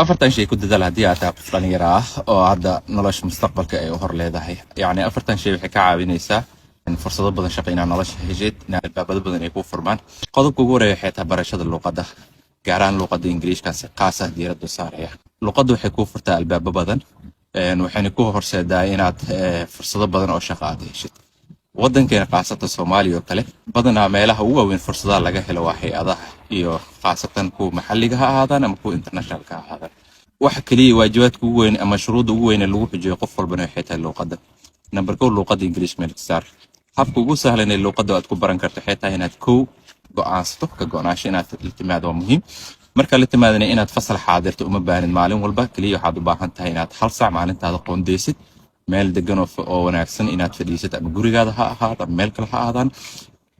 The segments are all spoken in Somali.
Afartan shay ku dadaal haddii aad tahay qof dhalinyaro ah oo hadda nolosha mustaqbalka ay u hor leedahay. Yacni afartan shay waxay ka caawinaysaa fursado badan shaqo inaad nolosha heshid, inaad albaabado badan ay kuu furmaan. Qodobka ugu horeeya waxay tahay barashada luqadda, gaar ahaan luqadda Ingiriishka, si qaas ah diiraddu saaraya. Luqaddu waxay kuu furtaa albaabo badan, waxayna ku horseedaa inaad fursado badan oo shaqo aad heshid. Wadankeena, khaasatan Soomaaliya oo kale, badanaa meelaha ugu waaweyn fursadaha laga helo waa hay-adaha iyo khaasatan kuwa maxalliga ha ahaadaan ama kuwa internationalka ha ahaadaan. Waxa keliya waajibaadka ugu weyn ama shuruudda ugu weyn ee lagu xujiyo qof walbana waxay tahay luuqadda. Number kow, luuqadda English meel saar. Habka ugu sahlan ee luuqadda aad ku baran karto waxay tahay inaad kow go'aansato, ka go'naansho inaad la timaado waa muhiim. Marka la timaadana, inaad fasal xaadirto uma baahnid maalin walba. Keliya waxaad u baahan tahay inaad hal saac maalintaada qoondeysid, meel degan oo wanaagsan inaad fadhiisad, ama gurigaada ha ahaado ama meel kale ha ahaadaan.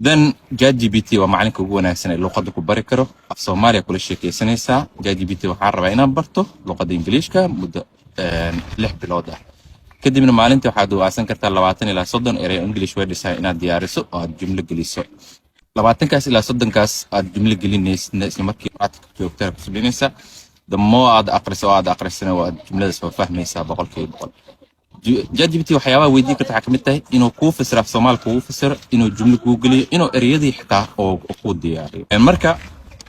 Then ChatGPT waa macalinka ugu wanaagsan ee luqadda ku bari karo. Af Soomaaliya kula sheekeysanaysaa: "ChatGPT, waxaan rabaa inaan barto luqadda Ingiliishka muddo 6 bilood ah." Kadibna maalintii waxaad go'aansan kartaa 20 ilaa 30 erey English words ah inaad diyaariso oo aad jumlo geliso. 20-kaas ilaa 30-kaas aad jumlo gelinaysidna, isla markii practice joogtaa ku sameynaysaa. The more aad aqriso oo aad aqrisana, waad jumlada soo fahmaysaa 100%. ChatGPT waxyaabaha weydiin karta waxaa kamid tahay inuu kuu fasiro, af Soomaali kugu fasiro, inuu jumlo kuu geliyo, inuu ereyadii xitaa oo kuu diyaariyo. Marka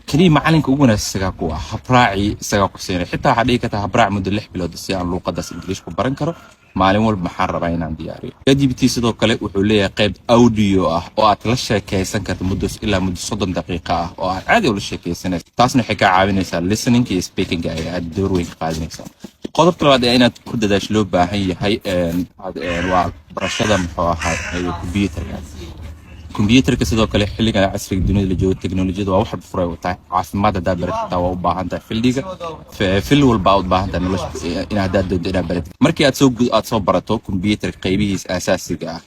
keliya macalinka ugu wanaagsan isagaa ku ah, habraaci isagaa ku siinay. Xitaa waxaa dhigi kartaa habraac muddo 6 bilood si aan luuqadaas English ku baran karo, maalin walba maxaan rabaa inaan diyaariyo. ChatGPT sidoo kale wuxuu leeyahay qayb audio ah oo aad la sheekeysan karto muddo ilaa muddo 30 daqiiqa ah oo aad caadi ula sheekeysanayso. Taasna waxay kaa caawinaysaa listening iyo speaking ay aad door weyn ka qaadinaysaa. Qodobka labaad ee inaad ku dadaasho loo baahan yahay waa barashada, muxuu ahaa, computerka. Computerka sidoo kale, xilligan casriga dunida la joogo, teknolojiyada waa wax furay u tahay. Caafimaad haddaad baratid xitaa waa u baahan tahay, fieldiga field walba u baahan tahay nolosha in haddaad doonto inaad baratid. Markii aad soo barato computer qaybihiisa asaasiga ah,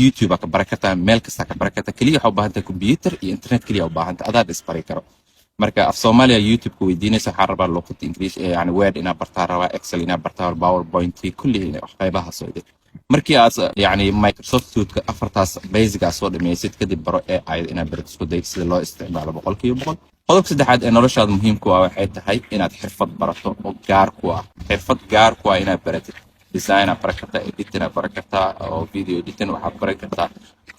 YouTube aa ka baran kartaa, meel kasta ka baran kartaa. Keliya waxaa u baahan tahay computer iyo internet keliya u baahan tahay, adaad isbari karo. Marka af Soomaaliya YouTube-ka weydiinaysa: "Waxaan rabaa luqadda English, yani Word inaad bartaa rabaa, Excel inaad bartaa, PowerPoint, kulli wax qaybahaas oo idin." Markii aad yani Microsoft Suite afartaas basic aad soo dhamaysid, kadib baro AI inaad baratid, isku day sida loo isticmaalo 100%. Qodobka saddexaad ee noloshaada muhiimku ah waxay tahay inaad xirfad barato oo gaar ku ah, xirfad gaar ku ah inaad baratid. Design aad baran kartaa, editing aad baran kartaa oo video editing waxaad baran kartaa,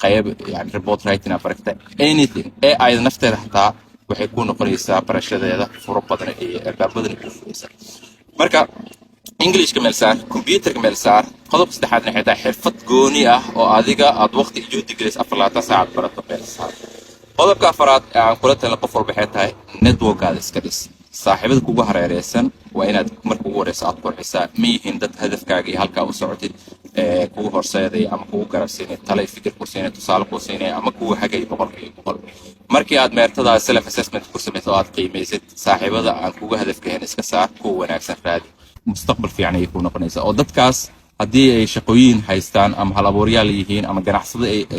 qayb yani report writing aad baran kartaa, anything. AI nafteeda xataa waxay ku noqonaysaa barashadeeda furo badan iyo albaab badan ku furaysa. Marka Englishka meel saar, computerka meel saar. Qodobka saddexaadna waxay tahay xirfad gooni ah oo adiga aad waqti iyo juhdi gelayso, 24 saacad barato, meel saar. Qodobka afaraad ee aan kula talin qof walba waxay tahay networkaada iska dhis. Saaxiibada kugu hareereysan waa inaad marka ugu horeysa aad qurxisaa. Ma yihiin dad hadafkaaga iyo halkaa u socotid ee kugu horseedaya ama kugu garabsiinaya, tale, fikir ku siinaya, tusaale ku siinaya ama kugu hagaya 100%? Markii aad meertadaa self assessment ku samayso oo aad qiimaysid, saaxiibada aan kugu hadafka iska saar, kuwa wanaagsan raadi. Mustaqbal fiican ayay ku noqonaysaa oo dadkaas haddii ay shaqooyin haystaan ama hal abuuryaal yihiin ama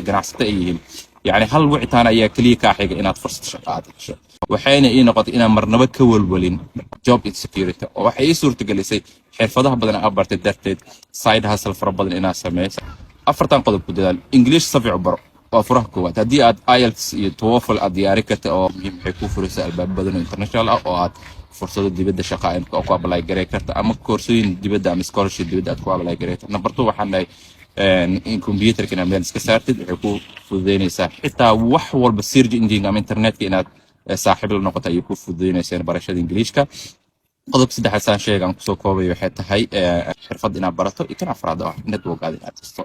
ganacsato ay yihiin, yacni hal wicitaan ayaa keliya kaa xiga inaad fursad shaqo aad hesho. Waxayna ii noqotay inaan marnaba ka walwalin job insecurity, oo waxay ii suurtagelisay xirfadaha badan aan bartay darteed side hustle fara badan inaan sameeyo. Afartan qodob ku dadaal. English si fiican u baro, waa furaha koowaad. Haddii aad IELTS iyo TOEFL aad diyaari karta oo muhiim, waxay kuu furaysaa albaab badan oo international ah oo aad fursado dibadda shaqa ku apply garay karta, ama koorsooyin dibadda ama scholarship dibadda aad ku apply garay karta. Number two, waxaan dhahay in computerka inaad meel iska saartid waxay ku fududeynaysaa xitaa wax walba search engine ama internetka inaad saaxiib la noqoto ayay ku fududeynaysaa barashada Ingiliishka. Qodobka saddexaad, saan sheega aan kusoo koobay, waxay tahay xirfad inaad barato, iyo kan afraad oo ah networkaada inaad dhisto.